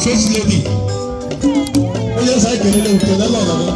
First lady, onye nsọ anyị kelele kelele ọlọrọ.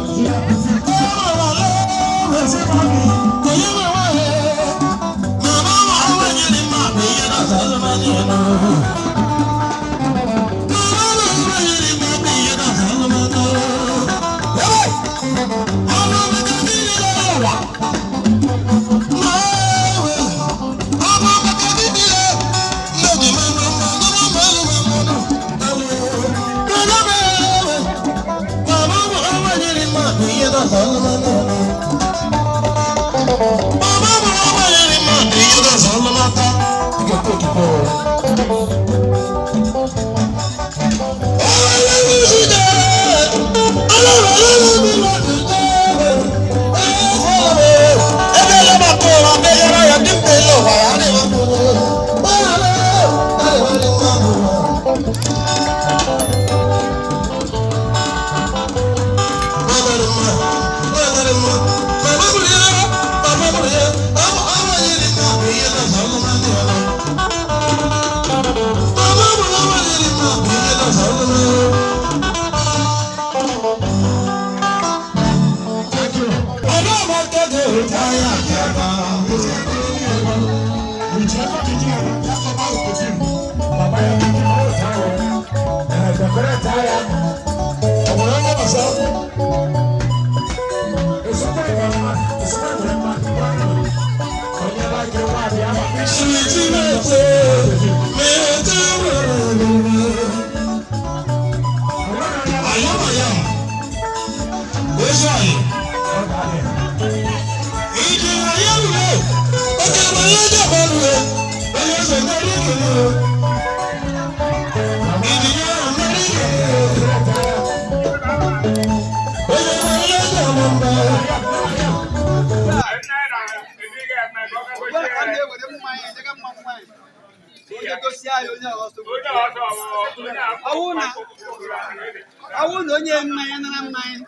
Ọwụ na onye mmanya nara mmanya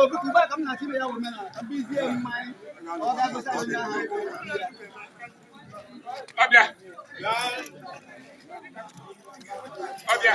ugbu a ka m na-achọ ime ya bụ omenala ka m bizie mmanya ọ ga-agosi anyị onye ahụ. Ọbịa. Ọbịa.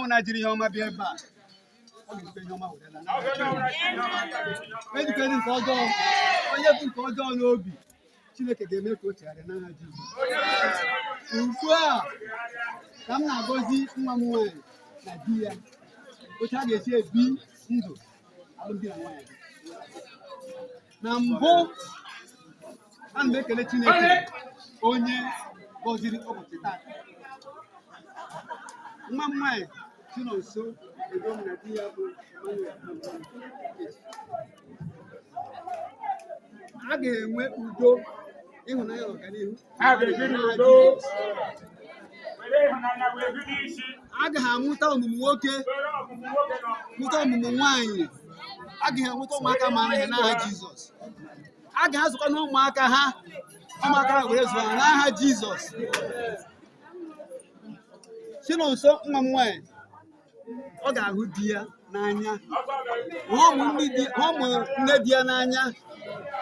ọbụla jiri ihe ọma bịa ebe a, ọ ga-ezute ihe ọma were laa. Ejikere nke ọjọọ, onye bụ nke ọjọọ n'obi, Chineke ga-eme ka o chegharịa n'aha Jizọs. Ugbu a ka m na-agọzi nwa m nwaanyị na di ya, otu a ga-esi ebi ndụ alụmdi na nwaanyị. Na mbụ, ana m ekele Chineke onye gọziri ụbọchị taa. Nwa m nwaanyị Chinonso Edom na di ya bụ Emmanuel, a ga-enwe udo, ịhụnanya na ọganihu. Ha ga-ebi n'udo. Were ịhụnanya wee bido isi. A gaghị amụta ọmụmụ nwoke, Were ọmụmụ nwoke na ọmụmụ mụta ọmụmụ nwaanyị. A ga-enweta ụmụaka mara ihe n'aha Jizọs. A ga-azụkwa na ụmụaka ha, ụmụaka ha were zụọ ha n'aha Jizọs. Chinonso nwa m nwaanyị, ọ ga-ahụ di ya n'anya, hụ ụmụ nne di ya n'anya,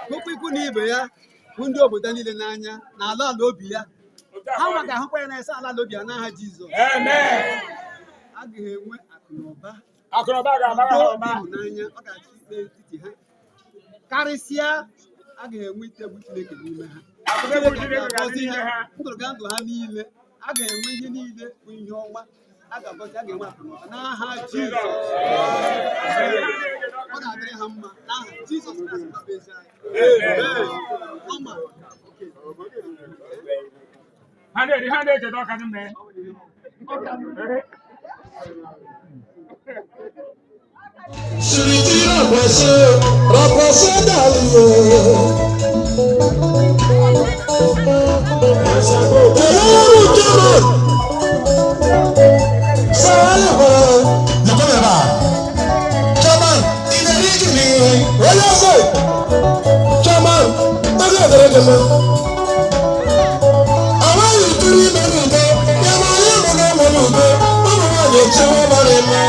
hụkwa ikwu na ibe ya, hụ ndị obodo niile n'anya na ala ala obi ya. Ha nwa ga-ahụkwa ya n'anya ala ala obi ya n'aha Jizọs. Amen. A ga-enwe akụ na ụba, Akụnụba ga-abara ha udo, ụba. ịhụnanya, ọ ga-achị n'etiti ha. Karịsịa, a ga-enwe ite egwu Chineke n'ime ha. Akụnụba Chineke Chineke ga-adị ga-agọzi n'ime ha ha. ndụrụga ndụ ha niile. A ga-enwe ihe niile bụ ihe ọma, a ga-agọzi, a ga-enwe akụ na ụba n'aha Jizọs. Ọ ga-adịrị ha mma n'aha Jizọs Kraịst bụ eze anyị. Amen. Ọma. Ha na-eri, ha na-echeta ọka dị mma. Siriti rakwase, rakwase daliye. Ewu jama. Sale hɔ. Nyɔkɔ bɛ ba. Chairman, ìdẹ̀rí kìíní. Oyè sè. Chairman, ọdún ẹ̀dẹ̀rẹ̀ jẹ̀mẹ̀. Àwọn yìí turu ime n'udo, yàrá ayé mu náà mọ̀ n'udo, ụmụ nwaanyị echewe mara eme.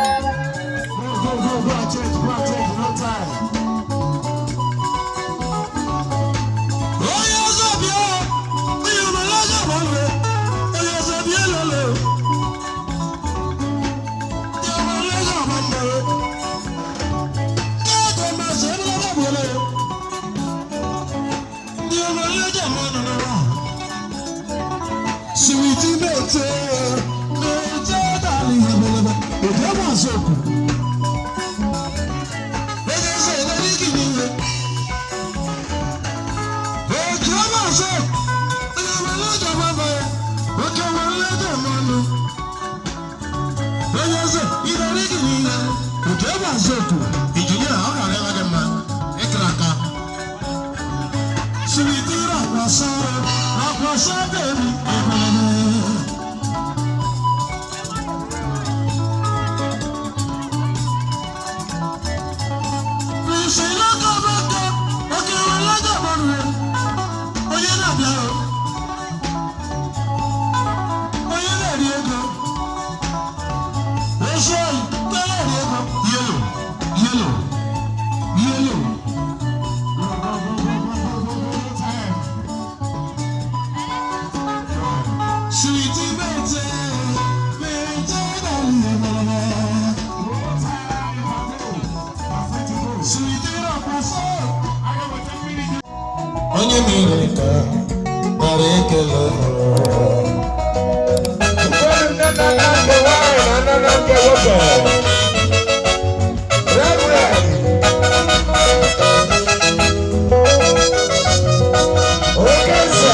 Go, go, go, change, go, change, no time. Onye ọzọ bịa, onye ọbụla ọzọ gbanwe, onye ọzọ bịa lele. Onye ọbụla ọzọ gbanwe. Ego masị ebe ọ gbanwere. Ndị ọbụla ọzọ gbanwe. Sweet mete, mete dali ebelebe, ojú ọmọ àsopù. Onye ọzọ ìdarí kìíní. Ojú ọmọ àsopù. Onye ọbụla ọzọ gbanwe, oke ọbụla ọzọ gbanwe. Onye ọzọ ìdarí kìíní. Ojú ọmọ àsopù. Injinia, ọ gara ịma gị mma, ịkara aka. Sweet rakwasa, rakwasa baby, ebelebe. Onye na-abịa, onye na-eri ego, ezi oyi, onye na-eri ego, yellow, yellow, yellow. Go, go, go, go, go, go, go, go, time. Sweetie, mete, mete, dali, Sweetie, rakwasa. Onye mere ka nara ekele. Ụfọdụ nne na nna nke nwaanyị na nne na nke nwoke. Reverend. Okenze.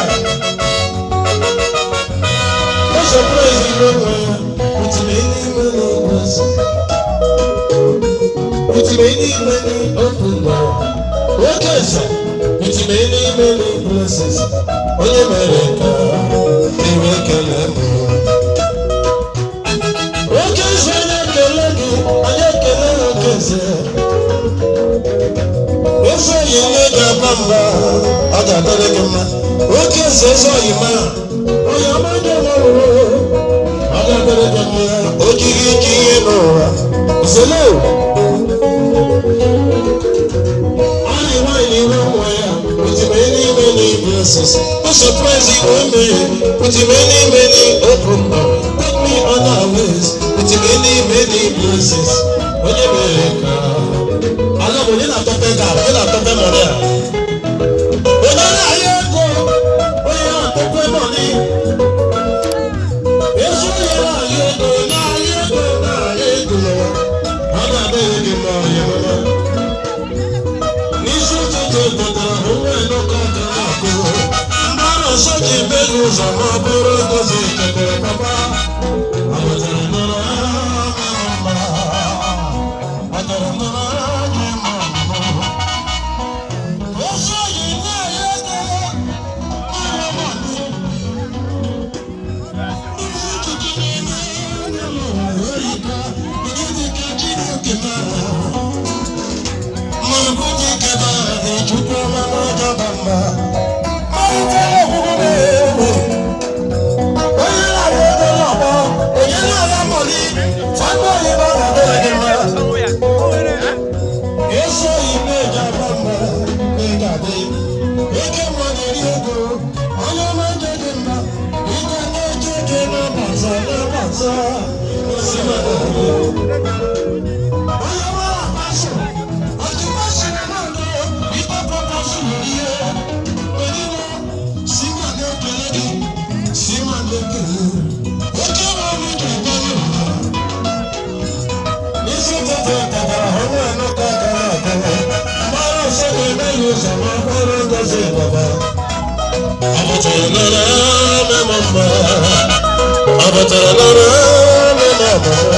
Ụzọ praise n'onwe ya, with many many blessings. With many many open door. Okenze, with many many blessings. Onye mere ka enwe ekele m. Okenze, onye ekele gị, anyị ekele Okenze. Eze yi nne ga-aba mba, ọ ga-adịrị gị mma. Eze eze oyima onye ọma ndị ọlọrụrụ ọ ga-adịrị gị mma. O jighị iji ihe n'ụwa zele ọrịa nwaanyị iwe nwa ya with many many blessings. No surprise you were me with many many open door. Take me on our ways with many many blessings. Onye mere ka ala bụ onye na-atọpe ga onye na-atọpe mọrị a. Onye na-ahịa ego onye na-atọpe mọrị. Ezi onye na-ahịa ego na-ahịa ego na-ahịa ego n'ụwa. Ọ ga-adịghị gị mma onye mama. N'isi ụtụtụ pụtara nwa enọkọ gara akụ. Mgbara ọsọ ji meghị ụzọ ma ọ bụrụ ngozi chekwara papa. Abatara nọrọ mma. Abatara nọrọ anyị mma. Ozu oyi na-enye ego mara mmadụ. Ndị na-eme onye n'ụwa erika, ndị dịka Chineke mara. Abatara nara mema mma.